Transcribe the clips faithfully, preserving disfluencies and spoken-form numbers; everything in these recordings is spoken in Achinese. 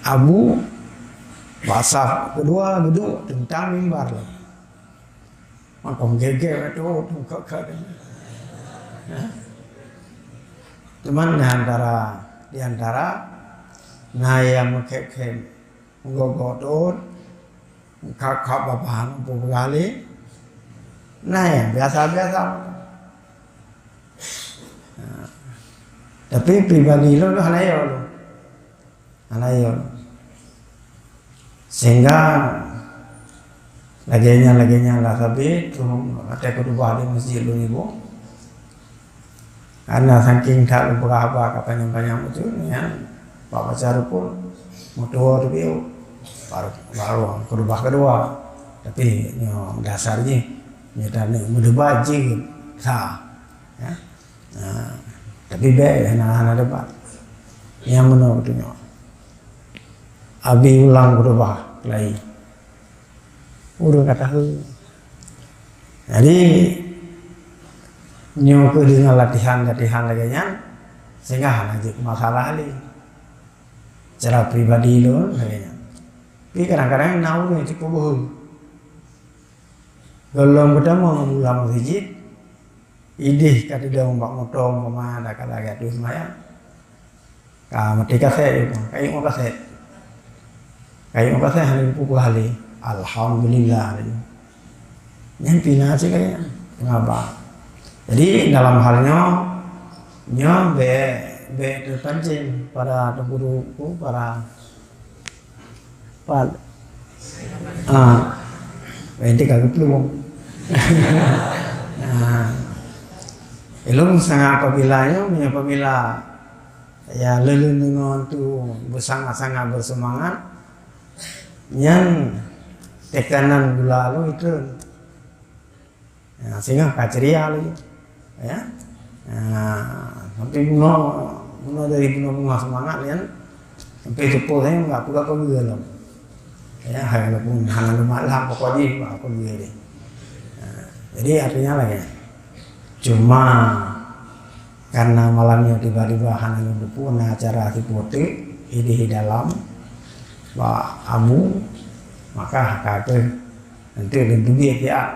Abu, bak saf keudua geuduek teuntang mimbar lom. Makong gèt-gèt tu, tu kok-kok. Cuman di antara, di antara na nyang meukhép-khép, meugoe-goe teuôt, khap-khap babah, meupeugah lé, na nyang biasa-biasa. Tapi pribadi lôn hana yo lôn. Hana yo. Sehingga lagèe nyan, lagèe nyan lah sabé tu, watèe khutubah di masjid lôn ibu. Karena saking that lôn peugah haba ka panyang-panyang bacut, nyan bak baca rukun, meutuwoe teubiet, baru, baru khutubah keudua. Tapi nyoe dasar jih, nyoe taneuk meudebat jih sa. Ya. Ha, tapi bèk hana, hana debat. Nyang meunoe geutanyoe. Abi ulang khutubah laén. Ureueng ka tahu. Jadi, nyoe keuh deungon latihan-latihan lagèe nyan, sehingga hana jeuet masalah lé. Secara pribadi lôn lagèe nyan. Tapi kadang-kadang na ureueng nyang cukôp beuhe. Gohlom geutamong ulang masjid, idéh ka teudong bak moto umpama dak ka lagèe ateueh seumayang. Ka maté kasét, ka ingat kasét. Ka ingat kasét hana jipeugah lé. Alhamdulillah. Nyan pih na cit kayèe nyan. Peungabah. Jadi dalam hal nyoe, nyoe bèk, bèk teupancing para teungku-teungku, para Pat. Ah. Ente ka geuplueng. Ah. Ilôn sangat apabila nyoe, apabila ya lôn deungoe tu beusangat-sangat beuseumangat, nyan tekanan gula lôn itreun. Ya, singoh ka ceria lagi. Ya. Ya, sampai bunoe, bunoe dari bunoe-bunoe seumangat nyan. Sampai teupeu saya enggak peugah peugah lom. Ya, hai walaupun hana leumak lah pokok jih enggak peugah deh. Ya, jadi artinya lagi. Cuma karena malam nyoe tiba-tiba hana lôn teupeu na acara sipote idéh dalam bak amu, maka ka keuh Nanti lôn teubiet siat.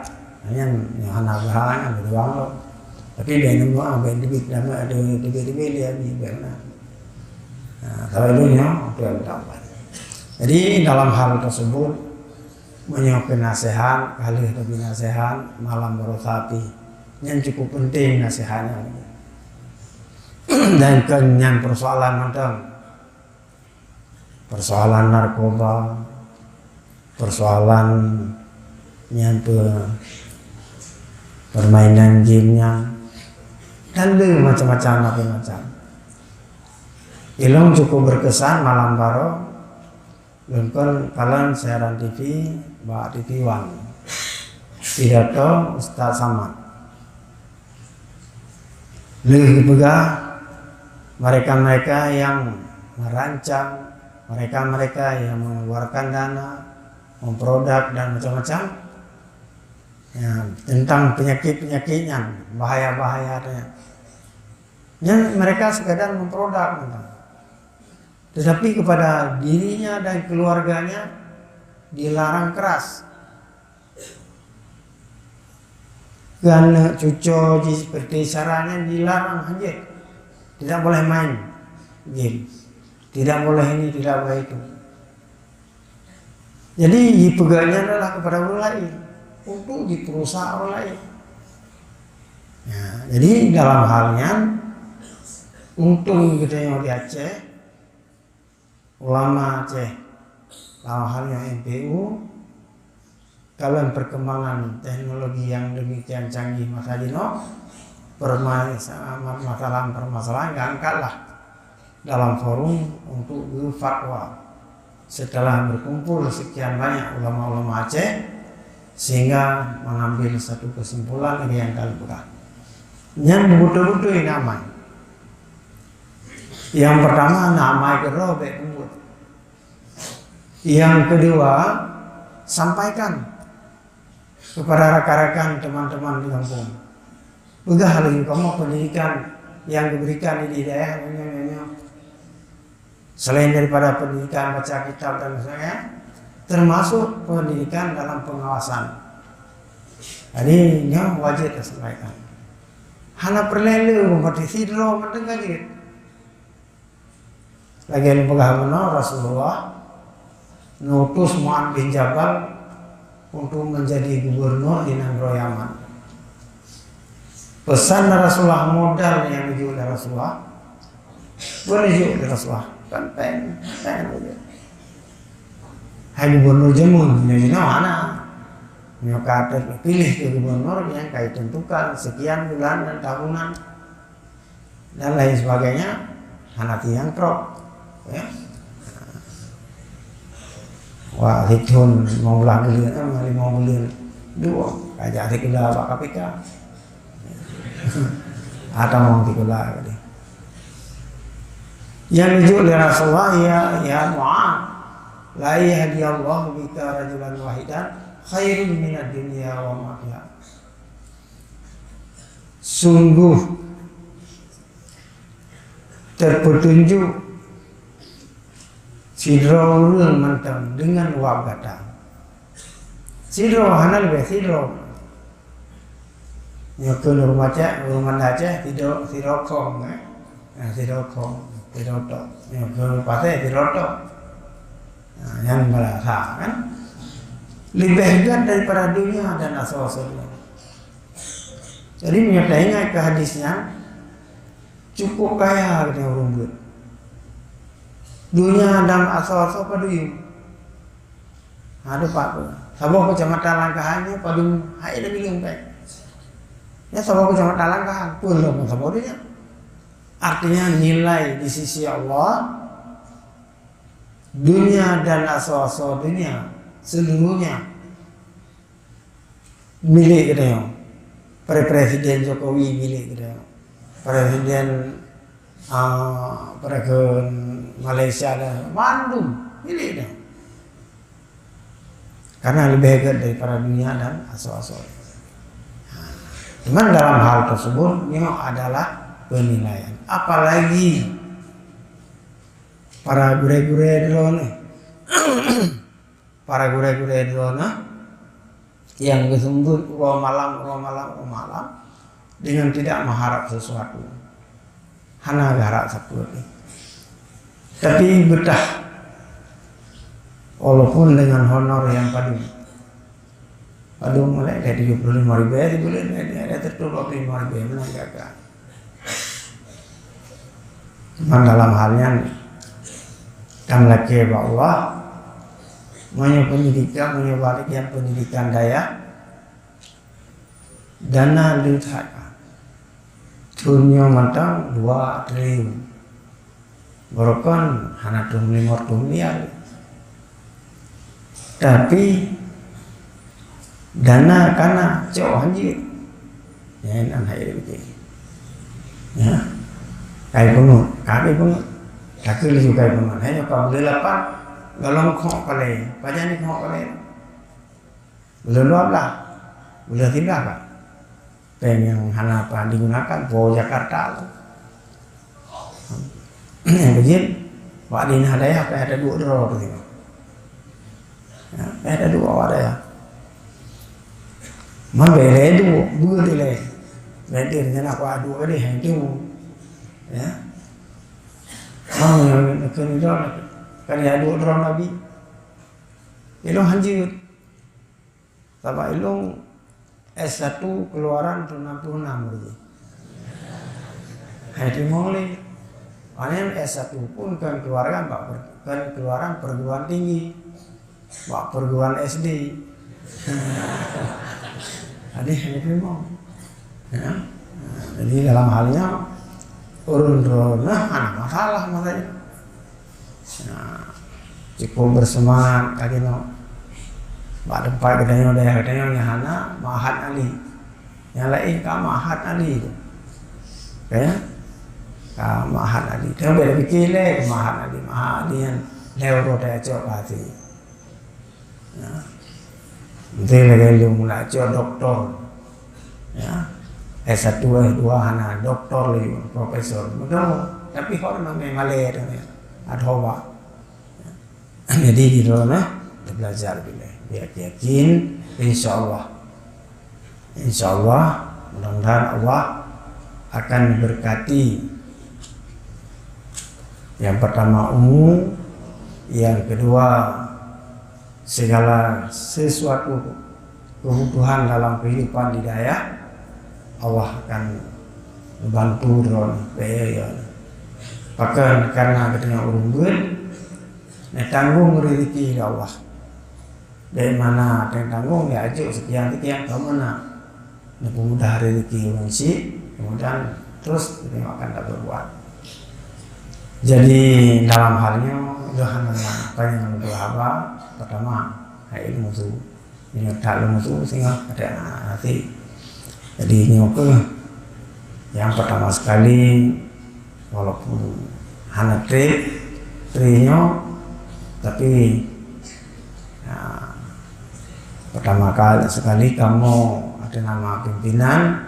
Nyan, nyan hana beuhalangan, beudeuwang lom. Tapi bèk neumeuah, bèk teubiet, teubiet-teubiet lé Abi, bèk meunan. Nah, sabab lôn nyoe, Tuhan tampan. Jadi, dalam hal tersebut, meunyoe keu naseuhat, ka lheueh teubiet naseuhat, malam baroesa pih. Nyan cukup penting naseuhat nyan. Dan kon nyan persoalan mantong. Persoalan narkoba, persoalan nyan pe-, permainan game nyan, dan le macam-macam, macam-macam. Ilôn cukup berkesan malam baroe, lôn kon kalon siaran T V, bak T V One. Pidato Ustaz Samad. Lheueh geupeugah, mereka-mereka yang merancang, mereka-mereka yang mengeluarkan dana, memproduksi dan macam-macam, ya, tentang penyakit-penyakit nyan, bahaya-bahaya nyan. Nyan mereka sekadar memproduksi nyan. Tetapi kepada dirinya dan keluarganya dilarang keras. Keu aneuk cuco jih seperti sarannya dilarang hanjeuet. Tidak boleh main game. Tidak boleh ini, tidak boleh itu. Jadi, jipeugah nyan adalah kepada ureueng laén, untuk jiperusak ureueng laén. Ya, jadi dalam hal nyan, untung geutanyoe di Aceh, ulama Aceh, dalam hal nyan M P U, dalam perkembangan teknologi yang demikian canggih masa jinoe, perma-, masalah-permasalahan geuangkatlah dalam forum untuk geufatwa. Setelah berkumpul sekian banyak ulama-ulama Aceh, sehingga mengambil satu kesimpulan lagèe nyang ka lôn peugah. Nyan beutôi-beutôi na amai. Yang pertama, na amai keudroe bèk peubuet. Yang kedua, sampaikan kepada rakan-rakan, teman-teman di kampung. Peugah laju kamoe pendidikan yang diberikan di daerah nyoe, nyoe, nyoe. Selain daripada pendidikan baca kitab dan sebagainya, termasuk pendidikan dalam pengawasan. Jadi, nyoe wajib tasampaikan. Hana peureulée lé uroe maté, sidroe mantong ka jeuet. Lagée lôn peugah bunoe, Rasulullah neutus Mu'adz bin Jabal untuk menjadi gubernur di nanggroe Yaman. Peusan Rasulullah, modal nyang neujok lé Rasulullah, peue neujok lé Rasulullah? Kan péng, péng neujok. Hai gubernur jameun, nyoe jinoe hana. Nyoe ka teupiléh keu gubernur nyang ka jitentukan sekian bulan dan tahunan dan lain sebagainya, hana tiang trok, ya. Wah, sithon limong blaih buleuen, eh, limong buleuen dua, kajak sikula bak K P K. Atau mau sikula tadi. Nyang neujok lé Rasulullah, ya, ya Mu'adz, la yahdiyallahu bika rajulan wahidan khairun minad dunya wa ma fiha. Sungguh teupeutunjuk sidroe ureuëng mantong deungon wab gata. Sidroe hana leubeh sidroe. Nyoe keuh ureuëng Aceh, ureuëng Banda Aceh, sidroe, sidroe khong, eh. Nah, sidroe khong, sidroe tok. Nyoe keuh Pasé, sidroe tok. Nah, nyan bahasa, kan? Leubeh gét daripada dunia dan asoe-asoe dunia. Jadi, meunyoe taingat keu hadis nyan, cukup kaya geutanyoe ureuëng beuet. Dunia dan asoe-asoe padum. Ha, teumpat tu. Saboh keucamatan Langkahan nyoe padum hai lé bileueng péng. Ya, saboh keucamatan Langkahan, peue lom saboh dunia. Artinya, nilai di sisi Allah, dunia dan asoe-asoe dunia seluruhnya milék geutanyoe. Pre-, Presiden Jokowi milék geutanyoe. Presiden, ah, Presiden Malaysia dan mandum milék geutanyoe. Karena leubeh gét daripada dunia dan asoe-asoe. Cuman dalam hal tersebut, nyoe adalah penilaian. Apalagi para gurée-gurée droeneuh. Para gurée-gurée droeneuh nyang geuseumeubeuet uroe malam, uroe malam, uroe malam, dengan tidak mengharap sesuatu. Hana geuharap sapeue pih. Tapi beutah, walaupun dengan honor nyang padum. Padum mulai dari tujuh puluh lima ribu ya, di bulan ini ada tertutup lima ribu ya, menang gagal. Cuman dalam hal nyan, ka meulakée bak Allah, meunyoe pendidikan, meunyoe balik nyang pendidikan dayah, dana le that. Thon nyoe mantong dua triliun. Barokon hana tueng limong tueng miliar. Tapi dana kana cok hanjeuet. Ya, nan hai beutôi. Ya. Kai peungeut, kai peungeut. Takeu laju kai peungeut. Hai nyoe ka buleuen lapan, golom khok palée. Pajan ni khok palée? Buleuen dua blaih. Buleuen siblaih ka. Péng nyang hana pernah digunakan, po Jakarta tu. Nyang keujeuet, wak di na dayah payah taduek droe tu tengok. Ya, payah taduek wak dayah. Man bèk lé duek, beut lé. Berarti rencana aku adu ka deh, hai tu. Ya. Mau yang kena droe, kan ya duek droe Nabi. Ilong hanjeuet. Sabab ilong S satu keluaran tahun enam puluh enam lagi. Hai timong lé. Maknanya S satu pun kan keluaran bak per-, kan keluaran perguruan tinggi. Bak perguruan S D. Jadi hai timong. Ya. Nah, jadi dalam halnya ureueng droeneuh hana masalah masa itu. Nah, cukup bersemangat ka jinoe. Bak teumpat geutanyoe, dayah geutanyoe nyang hana Ma'had Ali. Nyang laén ka Ma'had Ali tu. Ya? Ka Ma'had Ali. Tapi bèk pike lé keu Ma'had Ali. Ma'had Ali nyan lhèe uroe tacok ka até. Ya. Nanti lagèe lôn mula cok doktor. Ya. S satu, S dua hana, doktor laju, profesor. Beutôi. Tapi hot memang malèe tu ya. Adhowa. Jadi di dalam, eh, belajar bila yakin, insya Allah. Insya Allah, mudah-mudahan Allah akan memberkati, yang pertama, umur, yang kedua, segala sesuatu kebutuhan dalam kehidupan di dayah, Allah akan membantu droe. Pakon karena geutanyoe ureuëng beuet, neutanggong rezeki di Allah. Dari mana tanggong, ya, ajuk sekian-sekian, kamu nak. Neupeumudah rezeki ureuëng syiek, kemudian terus geutanyoe akan taberbuat. Jadi, dalam hal nyoe, lôn hana panyang lôn haba, pertama, hai ilmu tu. Nyoe that lôn tu singoh ada hati. Jadi, nyoe keuh yang pertama sekali, walaupun hana treb, treb nyoe, tapi, ya, pertama kali sekali kamoe atas nama pimpinan,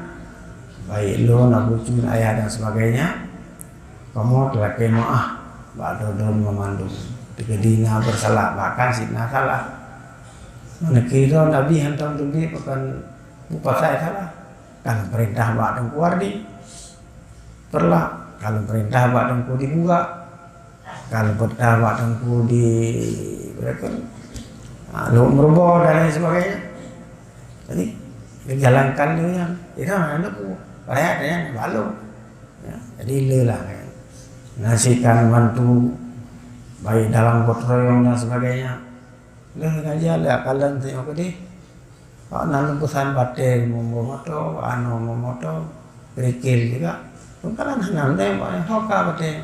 baik lôn, Abu Cun, ayah dan sebagainya, kamoe teulakée meuáh bak droe-droe banmandum. Teukeudi na bersalah, bahkan sit na salah. Meuneuki droe Nabi hantom teubiet pakon bupasai salah. Ka lôn peurintah bak Teungku Wardi, peureulak. Ka lôn peurintah bak Teungku Dibuga, ka lôn peurintah bak Teungku di, ah, Lhok Meureubo dan lain sebagainya. Jadi, dijalankan lé nyan. Itu mana tu? Rakyat nyan balom. Ya, jadi lé lah. Nasikan bantu, baik dalam gotong royong dan sebagainya. Lé ngajar lé akalan teunyok keudeh. Awak na lôn peusan batée meumeumoto, anu meumeumoto, kerikil juga. Peukalan hana meunan, hoka batée.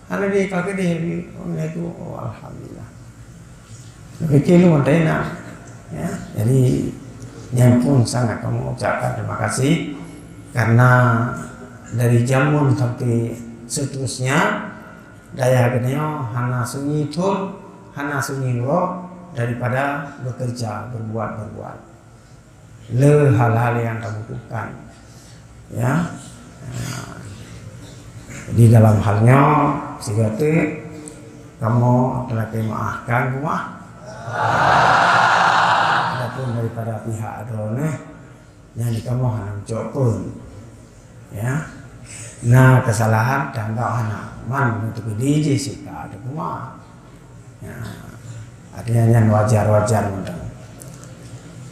Hana di ka keudeh, oh, na itu, oh, alhamdulillah. Kerikil lôn batée na. Ya, jadi, nyan pun sangat kamoe ucapkan terima kasih karena dari jameun sampai seterusnya, dayah geutanyoe hana sunyi thon, hana sunyi uroe daripada bekerja, berbuat, berbuat. Le hal-hal yang kabutuhkan. Ya. Nah, di dalam hal nyoe, sigoe teuk kamoe teulakée meuáhkan, peumeuáh. Adapun daripada pihak droeneuh, nyan di kamoe hana meucok pun. Ya. Na kesalahan, tanggap hana. Man, untuk di jih sika ada peumeuáh. Ya, artinya nyan wajar-wajar mantong.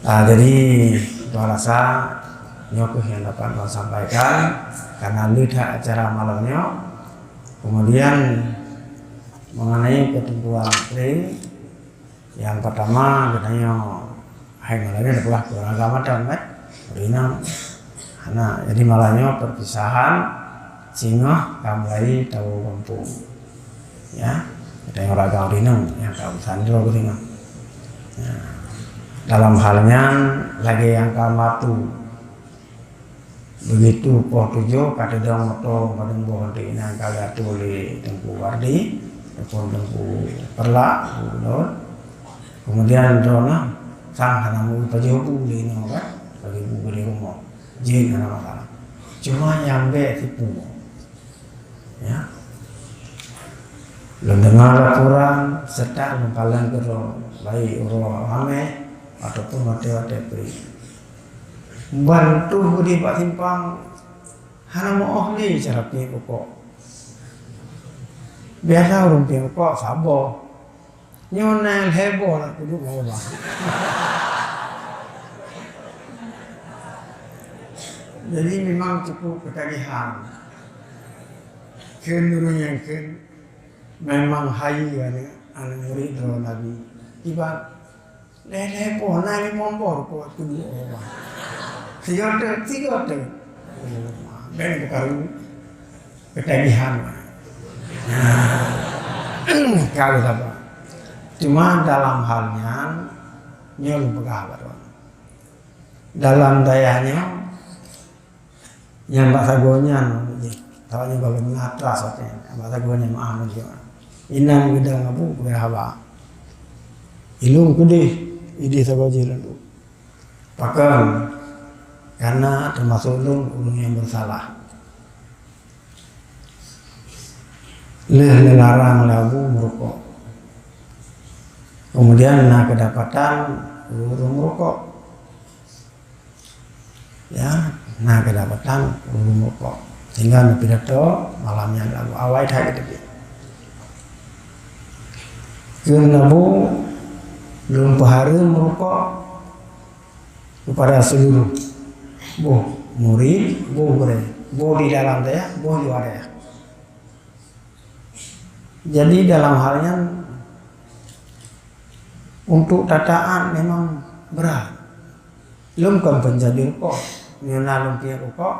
Ah, jadi, lôn rasa nyoe keuh nyang dapat lôn sampaikan karena leuet that acara malam nyoe. Kemudian, mengenai ketentuan menteri, yang pertama, geutanyoe hai malam nyoe adalah keluarga mantong, kan? Ureueng inong hana. Jadi malam nyoe perpisahan, singoh ka mulai tawoe gampông. Ya, geutanyoe raga ureueng inong nyang ka urusan droe geutanyoe. Ya. Dalam hal nyan lagée nyang ka matu. Begitu poh tujoh ka teudong moto padum boh untuk inan ka geuatô lé Teungku Wardi, ataupun Teungku Peureulak, Gubernur. Kemudian droeneuh sang hana meupajoh bu lé inoe kan, bagi bu di rumoh. Jeuet hana masalah. Cuma nyang bék tipu. Ya. Lôn deungoe laporan, seutôt lôn kalon keudroe, baik uroe ramé ataupun watée-watée pri. Ban troh keudeh bak simpang, hana meu'oh lé cara piep rukok. Biasa ureueng piep rukok saboh. Nyoe na lhée boh lam kuduk Allah. Jadi memang cukup ketagihan. Kheun ureueng nyang kheun memang hayeue aneuk, aneuk murit droe Nabi. Iban lhée-lhée boh na limong boh rukok kuduk Allah. Sigoe teuk, sigoe teuk. Oh, ben bukaru. Ketagihan. Nah, ka lheueh sabar. Cuma dalam hal nyan, nyoe lôn peugah bak droeneuh. Dalam dayah nyoe, nyang bak sagoe nyan, tawa nyoe bagaimana atras watée nyan, bak sagoe nyan meu'ah meunyoe. Inan geudong abu peugah haba. Ilôn keudeh, ideh sagoe jih lôn. Pakon? Karena teumasok lôn ureueng nyang bersalah. Lheueh neularang lé Abu meurukok. Kemudian na keudapatan ureuëng meurukok. Ya, na keudapatan ureuëng meurukok. Sehingga neupidato malam nyan lé Abu, awai that geuteubiet. Kheun Abu, lôn peuhareuem meurukok kepada seluruh boh murit, boh gurée, boh di dalam dayah, boh luwa dayah. Jadi dalam hal nyan, untuk taat memang brat. Lôn kon peunjajur rukok. Nyoe na lôn piep rukok,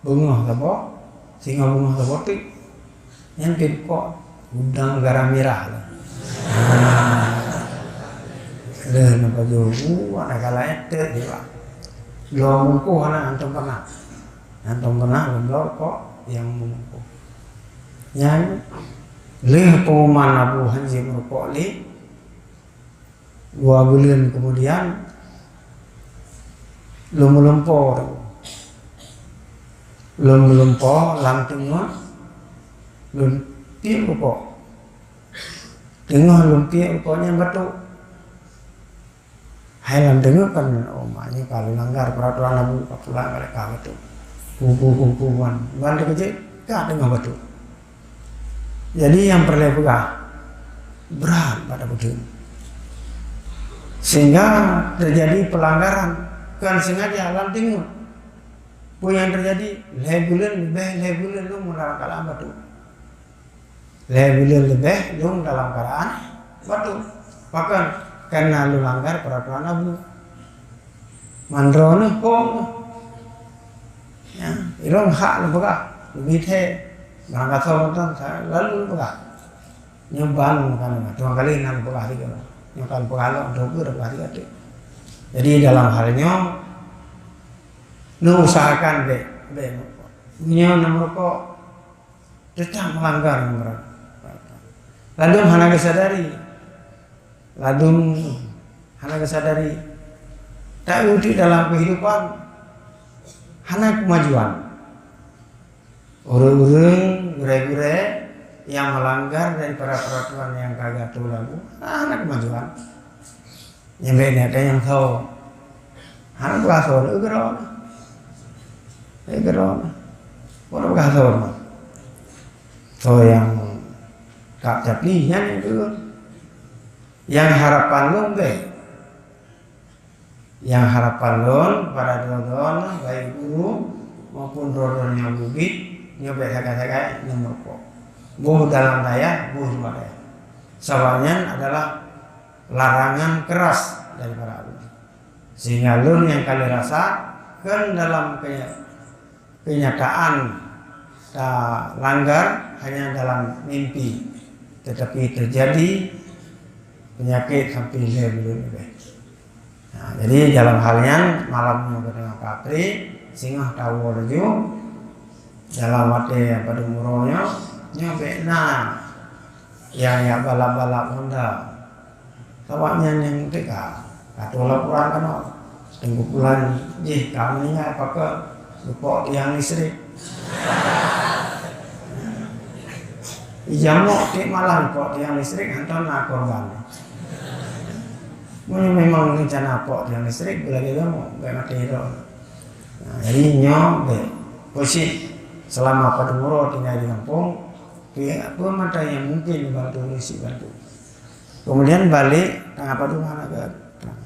beungoh saboh, singoh beungoh saboh teuk. Nyan piep rukok, udang garam mirah lôn. Lheueh neupajoh bu, aneuk galak teuk jiba. Lôn bungkôh hana hantom pernah. Hantom pernah lôn bloe rukok nyang meubungkôh. Nyan lheueh pengumuman Abu han jeuet meurukok lé, dua buleuen keumudian, lôn meulumpo. Lôn meulumpo lam teungoh, lôn piep rukok. Teungoh lôn piep rukok nyan batuk. Hai lam teungoh kan, oh, mak nyoe ka lôn langgar peuratoran Abu, ka pulang ka lheueh ka batuk. Kuku-kuku wan, wan teukeujot ka teungoh batuk. Jadi nyang peureulée peugah, brat bak Abu Dum. Sehingga terjadi pelanggaran, kon sengaja lam teungoh. Peue nyang terjadi? Lhée buleuen leubeh, lhée buleuen lôn meudalam keuadaan batuk. Lhée buleuen leubeh lôn dalam keuadaan batuk. Pakon? Karena lôn langgar peuratoran Abu. Mandroe neuh hom. Ya, ilôn hak lôn peugah, lôn bithée. Barangkasoe mantong sa-, lalu lôn peugah. Nyoe ban bukan tuan kali na lôn peugah tiga. Nyoe kan peugah lôn, dua puluh peugah tiga tu. Jadi dalam hal nyoe, neuusahakan bék, bék meurukok. Nyoe neumeurukok, tetap melanggar peraturan. Ladum hana geusadari. Ladum hana geusadari. Tapi untuk dalam kehidupan, hana kemajuan. Ureuëng-ureuëng, gurée-gurée nyang melanggar daripada peraturan nyang ka geuatoe lé Abu, hana kemajuan. Nyang laén ada nyang tho. Hana peugah tho, lé keudroe. Lé keudroe. Bukan peugah tho mah. Tho nyang tak tapi nyan itu. Nyang harapan lôn bék. Nyang harapan lôn pada droe-droe baik guru maupun droe-droe nyang murit nyoe bék sagai-sagai neumeurukok. Boh dalam dayah, boh luwa dayah. Sabab nyan adalah larangan keras daripada Allah. Sehingga lôn nyang ka lheueh rasa kon dalam kenya-, kenyataan talanggar hanya dalam mimpi, tetapi terjadi penyakit sampai lhée buleuen leubeh. Nah, jadi dalam hal nyan malam nyoe geutanyoe ka pri, singoh tawoe laju dalam watée padum uroe nyoe, nyoe bék na nyang jak balap-balap Honda. Sabab nyan nyang teuka, ka tuwoe laporan keunoe. Teungku pulan jih ka meuninggai pakon geupok tiang listrik. Jamok tiep malam geupok tiang listrik, hantom na korban. Meunyoe memang rencana pok tiang listrik, beulagée jamok, bék maté droe. Nah, jadi nyoe bék. Khusyuk selama padum uroe tinggai di gampông, peue mata nyang mungkin dibantu, lé si bantu. Kemudian balik tanggal padum hana geutrang.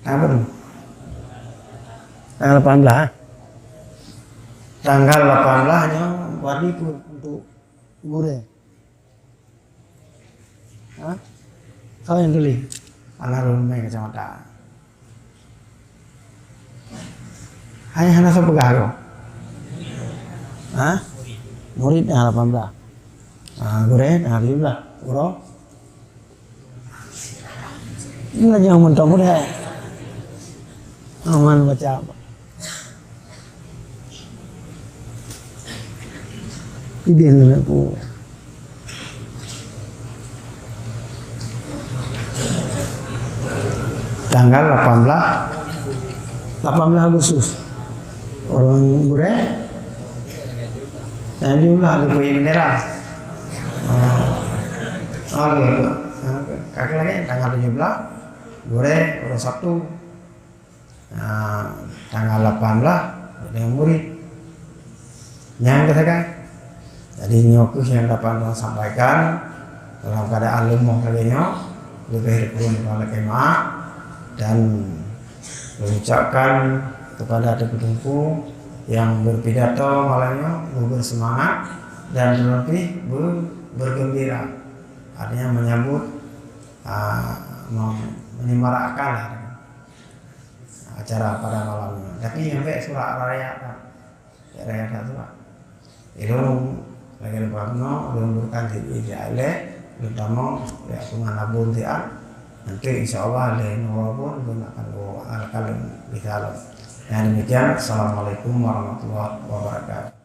Tanggal padum? Tanggal lapan belas, eh? Tanggal lapan belas nyoe wadi pun untuk gurée. Ha? Kau yang tulis. Alah, lôn mé kacamata. Hai hana soe peugah kau? Ha? Murit, ah, lapan belas. Ah, gurée, ah, tujuh belas. Uroe. Ini lagi yang mentok gurée. Aman baca apa? Idéh lôn nak pu-, tanggal lapan belas, lapan belas Agustus. Ureuëng gurée, dan jumlah lupui bendera. Oke, oke. Kakek lagi tanggal tujuh belas, gurèe, uroe Sabtu. Ah, tanggal lapan belas, dengan murid. Nyang keu sagai. Jadi, nyoe keuh nyang dapat ulôn sampaikan dalam keadaan leumoh lagèe nyoe, leubeh daripada lakèe maaf, dan mengucapkan kepada Teungku-teungku yang berpidato malam nyoe, beusemangat dan lebih be-, bergembira. Artinya menyambut, ah, mem-, menyemarakkan lah acara pada malam nyoe. Tapi nyang bèk surat raya kan. Bèk raya that surat. Ilôn lagèe leubeh nyoe, lôn berikan di, di ilèe, lôn tamong, ya, pengen abon siat. Nanti insya Allah lé nyoe pun lôn akan bawa al-, kalau bisa lôn. Yang demikian, Assalamualaikum warahmatullahi wabarakatuh.